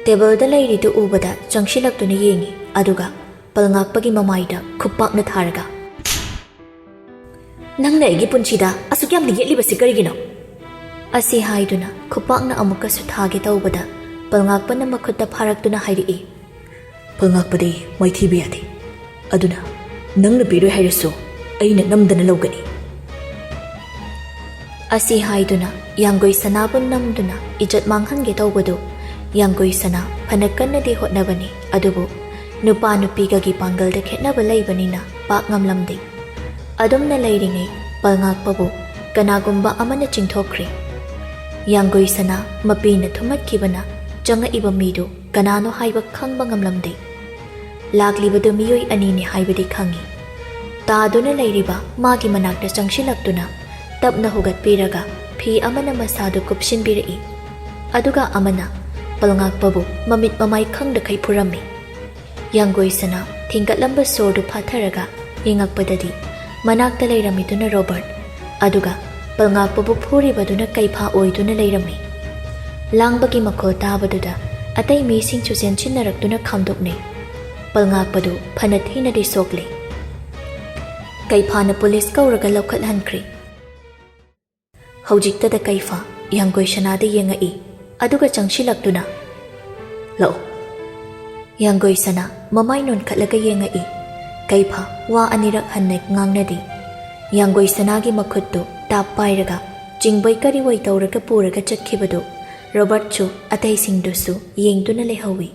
ꯇꯦꯕꯜꯗ ꯂꯩꯔꯤꯗꯨ ꯎꯕꯗ ꯆꯪꯁꯤꯜꯂꯛꯇꯨꯅ ꯌꯦꯡꯉꯤ, ꯑꯗꯨꯒ ꯄꯜꯉꯥꯛꯄꯒꯤ ꯃꯃꯥꯏꯗ ꯈꯨꯄꯥꯛꯅ ꯊꯥꯔꯒ, "ꯅꯪꯅ ꯑꯩꯒꯤ ꯄꯨꯟꯁꯤꯗ ꯑꯁꯨꯛ ꯌꯥꯝꯅ ꯌꯦꯠꯂꯤꯕꯁꯤ ꯀꯔꯤꯒꯤꯅꯣ?" ꯑꯁꯤ ꯍꯥꯏꯗꯨꯅ ꯈꯨꯄꯥꯛꯅ ꯑꯃꯨꯛꯀꯁꯨ ꯊꯥꯒꯦ ꯇꯧꯕꯗ ꯄꯜꯉꯥꯛꯄꯅ ꯃꯈꯨꯠꯇ ꯐꯥꯔꯛꯇꯨꯅ ꯍꯥꯏꯔꯛꯏ, "ꯄꯜꯉꯥꯛꯄꯗꯤ ꯃꯥꯏꯊꯤꯕ ꯌꯥꯗꯦ꯫ ꯑꯗꯨꯅ ꯅꯪꯅ ꯄꯤꯔꯣꯏ ꯍꯥꯏꯔꯁꯨ ꯑꯩꯅ ꯅꯝꯗꯅ ꯂꯧꯒꯅꯤ꯫" ꯑꯁꯤ ꯍꯥꯏꯗꯨꯅ ꯌꯥꯡꯒꯣꯏ ꯁꯅꯥꯕꯨ ꯅꯝꯗꯨꯅ ꯏꯖꯠ ꯃꯥꯡꯍꯟꯒꯦ ꯇꯧꯕꯗꯨ ꯌꯥꯡꯒꯣꯏ ꯁꯅꯥ ꯐꯅ ꯀꯟꯅꯗꯤ ꯍꯣꯠꯅꯕꯅꯤ, ꯑꯗꯨꯕꯨ ꯅꯨꯄꯥ ꯅꯨꯄꯤꯒꯒꯤ ꯄꯥꯡꯒꯜꯗ ꯈꯦꯠꯅꯕ ꯂꯩꯕꯅꯤꯅ ꯄꯥꯛ ꯉꯝꯂꯝꯗꯦ꯫ ꯑꯗꯨꯝꯅ ꯂꯩꯔꯤꯉꯩ ꯄꯜꯉꯥꯛꯄꯕꯨ ꯀꯅꯥꯒꯨꯝꯕ ꯑꯃꯅ ꯆꯤꯡꯊꯣꯛꯈ꯭ꯔꯦ꯫ ꯌꯥꯡꯒꯣꯏ ꯁꯅꯥ ꯃꯄꯤꯅ ꯊꯨꯝꯍꯠꯈꯤꯕꯅ ꯆꯪꯉꯛꯏꯕ ꯃꯤꯗꯨ ꯀꯅꯥꯅꯣ ꯍꯥꯏꯕ ꯈꯪꯕ ꯉꯝꯂꯝꯗꯦ꯫ ꯂꯥꯛꯂꯤꯕꯗꯨ ꯃꯤꯑꯣꯏ ꯑꯅꯤꯅꯤ ꯍꯥꯏꯕꯗꯤ ꯈꯪꯏ꯫ ꯇꯥꯗꯨꯅ ꯂꯩꯔꯤꯕ ꯃꯥꯒꯤ ꯃꯅꯥꯛꯇ ꯆꯪꯁꯤꯜꯂꯛꯇꯨꯅ ꯇꯞꯅ ꯍꯨꯒꯠꯄꯤꯔꯒ ꯐꯤ ꯑꯃꯅ ꯃꯁꯥꯗꯨ ꯀꯨꯞꯁꯤꯟꯕꯤꯔꯛꯏ꯫ ꯑꯗꯨꯒ ꯑꯃꯅ ꯄꯜꯉꯥꯛꯄꯕꯨ ꯃꯃꯤꯠ ꯃꯃꯥꯏ ꯈꯪꯗꯈꯩ ꯐꯨꯔꯝꯃꯤ꯫ ꯌꯥꯡꯒꯣꯏ ꯁꯅꯥ ꯊꯤꯡꯒꯠꯂꯝꯕ ꯁꯣꯔꯗꯨ ꯐꯥꯊꯔꯒ ꯌꯦꯡꯉꯛꯄꯗꯗꯤ ꯃꯅꯥꯛꯇ ꯂꯩꯔꯝꯃꯤꯗꯨꯅ ꯔꯣꯕꯔꯠ꯫ ꯑꯗꯨꯒ ꯄꯜꯉꯥꯛꯄꯕꯨ ꯐꯨꯔꯤꯕꯗꯨꯅ ꯀꯩꯐꯥ ꯑꯣꯏꯗꯨꯅ ꯂꯩꯔꯝꯃꯤ꯫ ꯂꯥꯡꯕꯒꯤ ꯃꯈꯣꯜ ꯇꯥꯕꯗꯨꯗ ꯑꯇꯩ ꯃꯤꯁꯤꯡꯁꯨ ꯆꯦꯟꯁꯤꯟꯅꯔꯛꯇꯨꯅ ꯈꯥꯝꯗꯣꯛꯅꯩ꯫ ꯄꯜꯉꯥꯛꯄꯗꯨ ꯐꯅ ꯊꯤꯅꯗꯤ ꯁꯣꯛꯂꯦ꯫ ꯀꯩꯐꯥꯅ ꯄꯨꯂꯤꯁ ꯀꯧꯔꯒ ꯂꯧꯈꯠꯍꯟꯈ꯭ꯔꯦ꯫ ꯍꯧꯖꯤꯛꯇꯗ ꯀꯩꯐꯥ ꯌꯥꯡꯒꯣꯏ ꯁꯅꯥꯗ ꯌꯦꯡꯉꯛꯏ, ꯑꯗꯨꯒ ꯆꯪꯁꯤꯜꯂꯛꯇꯨꯅ, "ꯂꯥꯛꯑꯣ꯫" ꯌꯥꯡꯒꯣꯏ ꯁꯅꯥ ꯃꯃꯥꯏ ꯅꯣꯟꯈꯠꯂꯒ ꯌꯦꯡꯉꯛꯏ꯫ ꯀꯩꯐꯥ ꯋꯥ ꯑꯅꯤꯔꯛ ꯍꯟꯅ ꯉꯥꯡꯅꯗꯦ꯫ ꯌꯥꯡꯒꯣꯏ ꯁꯅꯥꯒꯤ ꯃꯈꯨꯠꯇꯨ ꯇꯥꯞ ꯄꯥꯏꯔꯒ ꯆꯤꯡꯕꯩ ꯀꯔꯤꯋꯩ ꯇꯧꯔꯒ ꯄꯨꯔꯒ ꯆꯠꯈꯤꯕꯗꯨ ꯔꯣꯕꯔꯠꯁꯨ ꯑꯇꯩꯁꯤꯡꯗꯨꯁꯨ ꯌꯦꯡꯗꯨꯅ ꯂꯩꯍꯧꯏ꯫